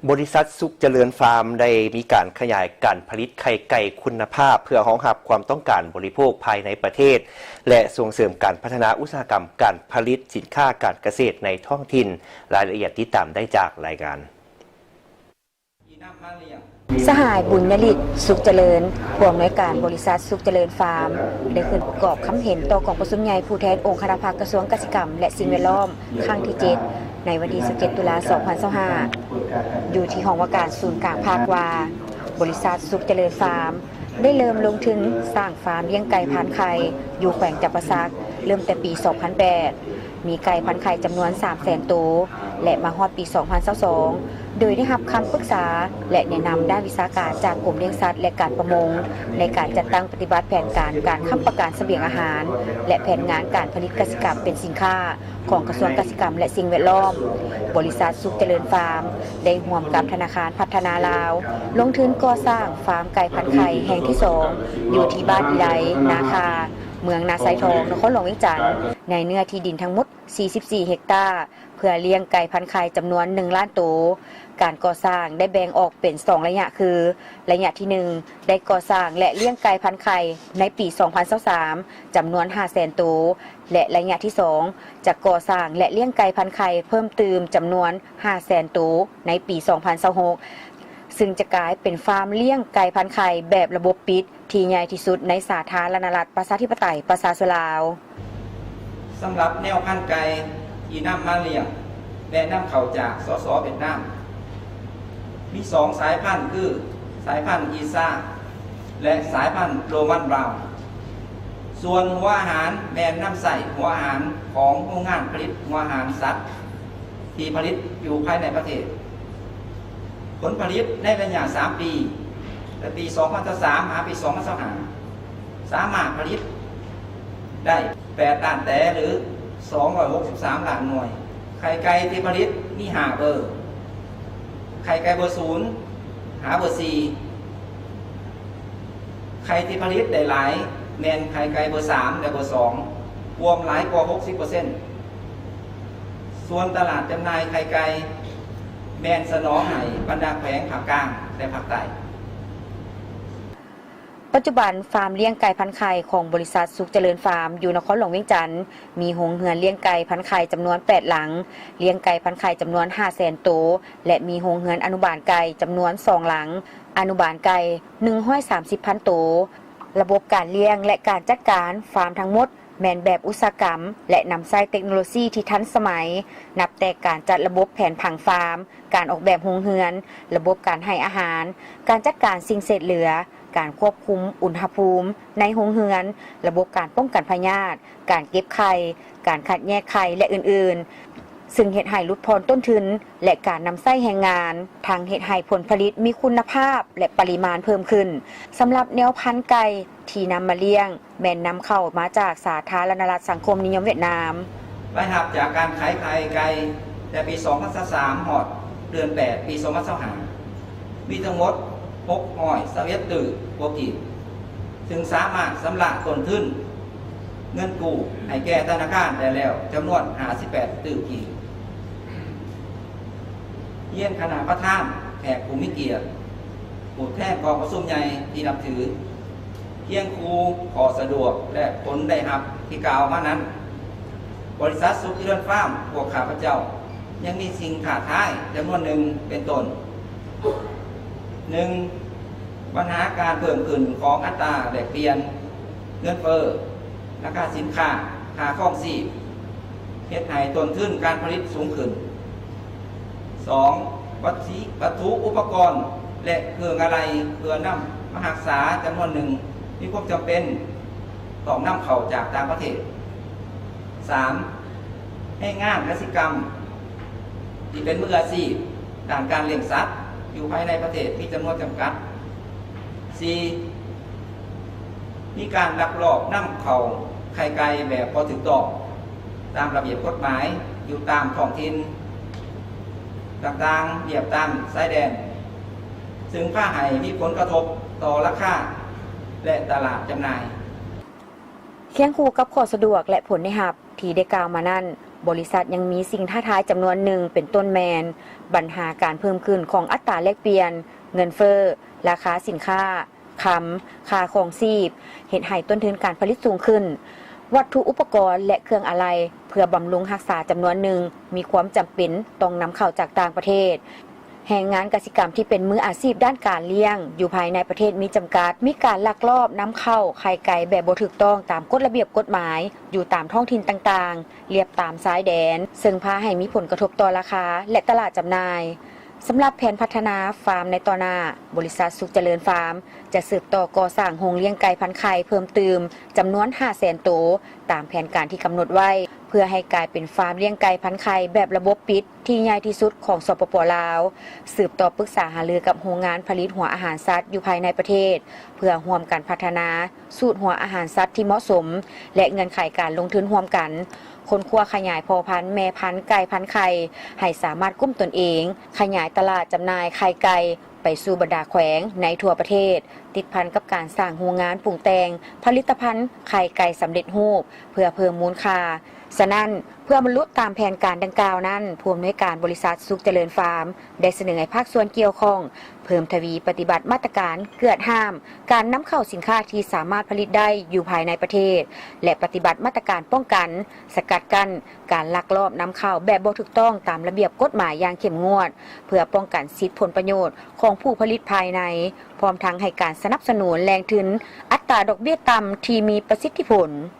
ບໍລິສັດສຸກຈະເລີນຟາມ ໄດ້ມີການຂະຫຍາຍການຜະລິດໄຂ່ໄກ່ຄຸນນະພາບ ເພື່ອຮອງຮັບຄວາມຕ້ອງການບໍລິໂພກພາຍໃນປະເທດ ແລະ ສົ່ງເສີມການພັດທະນາອຸດສາຫະກຳການຜະລິດສິນຄ້າການກະເສດໃນທ້ອງຖິ່ນ. ລາຍລະອຽດຕິດຕາມໄດ້ຈາກລາຍງານ. ສະຫາຍ ບຸນຍະລິດ ສຸກຈະເລີນ ຜູ້ອຳນວຍການບໍລິສັດສຸກຈະເລີນຟາມ ໄດ້ຂຶ້ນປະກອບຄຳເຫັນຕໍ່ກອງປະຊຸມໃຫຍ່ຜູ້ແທນອົງຄະນະພັກກະຊວງກະສິກຳ ແລະ ສິ່ງແວດລ້ອມ ຄັ້ງທີເຈັດ ໃນວັນທີຊາວເຈັດ ຕຸລາ ສອງພັນຊາວຫ້າ ຢູ່ທີ່ຫ້ອງວ່າການສູນກາງພັກວ່າ ບໍລິສັດສຸກຈະເລີນຟາມ ໄດ້ເລີ່ມລົງທຶນສ້າງຟາມລ້ຽງໄກ່ພັນໄຂ່ ຢູ່ແຂວງຈຳປາສັກ ເລີ່ມແຕ່ປີສອງພັນແປດ ມີໄກ່ພັນໄຂ່ຈຳນວນສາມແສນໂຕ ແລະ ມາຮອດປີສອງພັນຊາວສອງ ໂດຍໄດ້ຮັບຄຳປຶກສາ ແລະ ແນະນຳດ້ານວິຊາການຈາກກົມລ້ຽງສັດ ແລະ ການປະມົງ ໃນການຈັດຕັ້ງປະຕິບັດແຜນການການຄ້ຳປະກັນສະບຽງອາຫານ ແລະ ແຜນງານການຜະລິດກະສິກຳເປັນສິນຄ້າ ຂອງກະຊວງກະສິກຳ ແລະ ສິ່ງແວດລ້ອມ. ບໍລິສັດສຸກຈະເລີນຟາມ ໄດ້ຮ່ວມກັບທະນາຄານພັດທະນາລາວ ລົງທຶນກໍ່ສ້າງຟາມໄກ່ພັນໄຂ່ແຫ່ງທີສອງ ຢູ່ທີ່ບ້ານອີໄລ ນາຄາ ເມືອງນາຊາຍທອງ ນະຄອນຫຼວງວຽງຈັນ ໃນເນື້ອທີ່ດິນທັງໝົດສີ່ສິບສີ່ເຮັກຕາ ເພື່ອລ້ຽງໄກ່ພັນໄຂ່ຈຳນວນໜຶ່ງລ້ານໂຕ. ການກໍ່ສ້າງໄດ້ແບ່ງອອກເປັນສອງໄລຍະຄື ໄລຍະທີໜຶ່ງ ໄດ້ກໍ່ສ້າງ ແລະ ລ້ຽງໄກ່ພັນໄຂ່ໃນປີສອງພັນຊາວສາມ ຈຳນວນຫ້າແສນໂຕ ແລະ ໄລຍະທີສອງ ຈະກໍ່ສ້າງ ແລະ ລ້ຽງໄກ່ພັນໄຂ່ເພີ່ມຕື່ມຈຳນວນຫ້າແສນໂຕໃນປີສອງພັນຊາວຫົກ ຊຶ່ງຈະກາຍເປັນຟາມລ້ຽງໄກ່ພັນໄຂ່ແບບລະບົບປິດ ທີ່ໃຫຍ່ທີ່ສຸດໃນສາທາລະນະລັດ ປະຊາທິປະໄຕ ປະຊາຊົນລາວ. ສຳລັບແນວພັນໄກ່ທີ່ນຳມາລ້ຽງ ແມ່ນນຳເຂົ້າຈາກ ສສ ຫວຽດນາມ ມີສອງສາຍພັນ ຄື ສາຍພັນອີຊາ ແລະ ສາຍພັນໂຣມັນບຣາວ. ສ່ວນຫົວອາຫານແມ່ນນຳໃຊ້ຫົວອາຫານຂອງໂຮງງານຜະລິດຫົວອາຫານສັດ ທີ່ຜະລິດຢູ່ພາຍໃນປະເທດ. ຜົນຜະລິດໃນໄລຍະສາມປີ ແຕ່ປີສອງພັນຊາວສາມ ຫາປີສອງພັນຊາວຫ້າ ສາມາດຜະລິດໄດ້ແປດລ້ານແຕ ຫຼື ສອງຮ້ອຍຫົກສິບສາມລ້ານໜ່ວຍ. ໄຂ່ໄກ່ທີ່ຜະລິດມີຫ້າເບີ ໄຂ່ໄກ່ເບີສູນ ຫາເບີສີ່. ໄຂ່ທີ່ຜະລິດໄດ້ຫຼາຍແມ່ນໄຂ່ໄກ່ເບີສາມ ແລະ ເບີສອງ ລວມຫຼາຍກວ່າຫົກສິບເປີເຊັນ. ສ່ວນຕະຫຼາດຈຳໜ່າຍໄຂ່ໄກ່ແມ່ນສະໜອງໃຫ້ບັນດາແຂວງພາກກາງ ແລະ ພາກໃຕ້. ປັດຈຸບັນ ຟາມລ້ຽງໄກ່ພັນໄຂ່ຂອງບໍລິສັດສຸກຈະເລີນຟາມ ຢູ່ນະຄອນຫຼວງວຽງຈັນ ມີໂຮງເຮືອນລ້ຽງໄກ່ພັນໄຂ່ຈຳນວນແປດຫຼັງ, ລ້ຽງໄກ່ພັນໄຂ່ຈຳນວນຫ້າແສນໂຕ ແລະ ມີໂຮງເຮືອນອະນຸບານໄກ່ຈຳນວນສອງຫຼັງ, ອະນຸບານໄກ່ໜຶ່ງຮ້ອຍສາມສິບພັນໂຕ. ລະບົບການລ້ຽງ ແລະ ການຈັດການຟາມທັງໝົດ ແມ່ນແບບອຸດສາຫະກຳ ແລະ ນຳໃຊ້ເຕັກໂນໂລຊີທີ່ທັນສະໄໝ, ນັບແຕ່ການຈັດລະບົບແຜນຜັງຟາມ, ການອອກແບບໂຮງເຮືອນ, ລະບົບການໃຫ້ອາຫານ, ການຈັດການສິ່ງເສດເຫຼືອ, ການຄວບຄຸມອຸນຫະພູມໃນໂຮງເຮືອນ, ລະບົບການປ້ອງກັນພະຍາດ, ການເກັບໄຂ່, ການຄັດແຍກໄຂ່ ແລະ ອື່ນໆ, ຊຶ່ງເຮັດໃຫ້ຫຼຸດຜ່ອນຕົ້ນທຶນ ແລະ ການນຳໃຊ້ແຮງງານ, ທັງເຮັດໃຫ້ຜົນຜະລິດມີຄຸນນະພາບ ແລະ ປະລິມານເພີ່ມຂຶ້ນ. ສຳລັບແນວພັນໄກ່ທີ່ນຳມາລ້ຽງ ແມ່ນນຳເຂົ້າມາຈາກສາທາລະນະລັດສັງຄົມນິຍົມຫວຽດນາມ. ລາຍຮັບຈາກການຂາຍໄຂ່ໄກ່ແຕ່ປີສອງພັນຊາວສາມ ຮອດເດືອນແປດ ປີສອງພັນຊາວຫ້າ ມີທັງໝົດຫົກຮ້ອຍຊາວເອັດຕື້ກວ່າກີບ, ຊຶ່ງສາມາດຊຳລະຕົ້ນທຶນເງິນກູ້ໃຫ້ແກ່ທະນາຄານໄດ້ແລ້ວຈຳນວນຫ້າສິບແປດຕື້ກີບ. ຮຽນຄະນະປະທານ, ແຂກຜູ້ມີກຽດ, ຜູ້ແທນກອງປະຊຸມໃຫຍ່ທີ່ນັບຖື, ຄຽງຄູ່ຂໍ້ສະດວກ ແລະ ຜົນໄດ້ຮັບທີ່ກ່າວມານັ້ນ, ບໍລິສັດສຸກຈະເລີນຟາມພວກຂ້າພະເຈົ້າ ຍັງມີສິ່ງທ້າທາຍຈຳນວນໜຶ່ງ ເປັນຕົ້ນ ໜຶ່ງ ບັນຫາການເພີ່ມຂຶ້ນຂອງອັດຕາແລກປ່ຽນ, ເງິນເຟີ້, ລາຄາສິນຄ້າ, ຄ່າຄອງຊີບ ເຮັດໃຫ້ຕົ້ນທຶນການຜະລິດສູງຂຶ້ນ. ສອງ ວັດຖຸ ວັດຖຸອຸປະກອນ ແລະ ເຄື່ອງອາໄລເພື່ອນຳມາຮັກສາຈຳນວນໜຶ່ງ ມີຄວາມຈຳເປັນຕ້ອງນຳເຂົ້າຈາກຕ່າງປະເທດ. ສາມ ແຮງງານກະສິກຳທີ່ເປັນມືອາຊີບດ້ານການລ້ຽງສັດຢູ່ພາຍໃນປະເທດມີຈຳນວນຈຳກັດ. ສີ່ ມີການລັກລອບນຳເຂົ້າໄຂ່ໄກ່ແບບບໍ່ຖືກຕ້ອງຕາມລະບຽບກົດໝາຍຢູ່ຕາມທ້ອງຖິ່ນຕ່າງໆ ລຽບຕາມຊາຍແດນ, ຊຶ່ງພາໃຫ້ມີຜົນກະທົບຕໍ່ລາຄາ ແລະ ຕະຫຼາດຈຳໜ່າຍ. ຄຽງຄູ່ກັບຂໍ້ສະດວກ ແລະ ຜົນໄດ້ຮັບທີ່ໄດ້ກ່າວມານັ້ນ, ບໍລິສັດຍັງມີສິ່ງທ້າທາຍຈຳນວນໜຶ່ງ ເປັນຕົ້ນແມ່ນບັນຫາການເພີ່ມຂຶ້ນຂອງອັດຕາແລກປ່ຽນ, ເງິນເຟີ້, ລາຄາສິນຄ້າ, ຄຳ, ຄ່າຄອງຊີບ ເຮັດໃຫ້ຕົ້ນທຶນການຜະລິດສູງຂຶ້ນ. ວັດຖຸອຸປະກອນ ແລະ ເຄື່ອງອາໄລເພື່ອບຳລຸງຮັກສາຈຳນວນໜຶ່ງ ມີຄວາມຈຳເປັນຕ້ອງນຳເຂົ້າຈາກຕ່າງປະເທດ. ແຮງງານກະສິກຳທີ່ເປັນມືອາຊີບດ້ານການລ້ຽງຢູ່ພາຍໃນປະເທດມີຈຳກັດ, ມີການລັກລອບນຳເຂົ້າໄຂ່ໄກ່ແບບບໍ່ຖືກຕ້ອງຕາມກົດລະບຽບກົດໝາຍ ຢູ່ຕາມທ້ອງຖິ່ນຕ່າງໆ ລຽບຕາມຊາຍແດນ, ເຊິ່ງພາໃຫ້ມີຜົນກະທົບຕໍ່ລາຄາ ແລະ ຕະຫຼາດຈຳໜ່າຍ. ສຳລັບແຜນພັດທະນາຟາມໃນຕໍ່ໜ້າ, ບໍລິສັດສຸກຈະເລີນຟາມ ຈະສືບຕໍ່ກໍ່ສ້າງໂຮງລ້ຽງໄກ່ພັນໄຂ່ເພີ່ມຕື່ມຈຳນວນຫ້າແສນໂຕ ຕາມແຜນການທີ່ກຳນົດໄວ້ ເພື່ອໃຫ້ກາຍເປັນຟາມລ້ຽງໄກ່ພັນໄຂ່ແບບລະບົບປິດ ທີ່ໃຫຍ່ທີ່ສຸດຂອງ ສປປ ລາວ, ສືບຕໍ່ປຶກສາຫາລືກັບໂຮງງານຜະລິດຫົວອາຫານສັດຢູ່ພາຍໃນປະເທດ ເພື່ອຮ່ວມກັນພັດທະນາສູດຫົວອາຫານສັດທີ່ເໝາະສົມ ແລະ ເງື່ອນໄຂການລົງທຶນຮ່ວມກັນ, ຄົ້ນຄວ້າຂະຫຍາຍພໍ່ພັນແມ່ພັນໄກ່ພັນໄຂ່ ໃຫ້ສາມາດກຸ້ມຕົນເອງ, ຂະຫຍາຍຕະຫຼາດຈຳໜ່າຍໄຂ່ໄກ່ໄປສູ່ບັນດາແຂວງໃນທົ່ວປະເທດ, ຕິດພັນກັບການສ້າງໂຮງງານປຸງແຕ່ງຜະລິດຕະພັນໄຂ່ໄກ່ສຳເລັດຮູບ ເພື່ອເພີ່ມມູນຄ່າ. ສະນັ້ນ, ເພື່ອບັນລຸຕາມແຜນການດັ່ງກ່າວນັ້ນ, ຜູ້ອຳນວຍການບໍລິສັດສຸກຈະເລີນຟາມ ໄດ້ສະເໜີໃຫ້ພາກສ່ວນກ່ຽວຂ້ອງ ເພີ່ມທະວີປະຕິບັດມາດຕະການເກືອດຫ້າມການນຳເຂົ້າສິນຄ້າທີ່ສາມາດຜະລິດໄດ້ຢູ່ພາຍໃນປະເທດ ແລະ ປະຕິບັດມາດຕະການປ້ອງກັນ, ສະກັດກັ້ນການລັກລອບນຳເຂົ້າແບບບໍ່ຖືກຕ້ອງຕາມລະບຽບກົດໝາຍຢ່າງເຂັ້ມງວດ ເພື່ອປ້ອງກັນສິດຜົນປະໂຫຍດຂອງຜູ້ຜະລິດພາຍໃນ, ພ້ອມທັງໃຫ້ການສະໜັບສະໜູນແຫຼ່ງທຶນອັດຕາດອກເບ້ຍຕ່ຳທີ່ມີປະສິດທິຜົນ.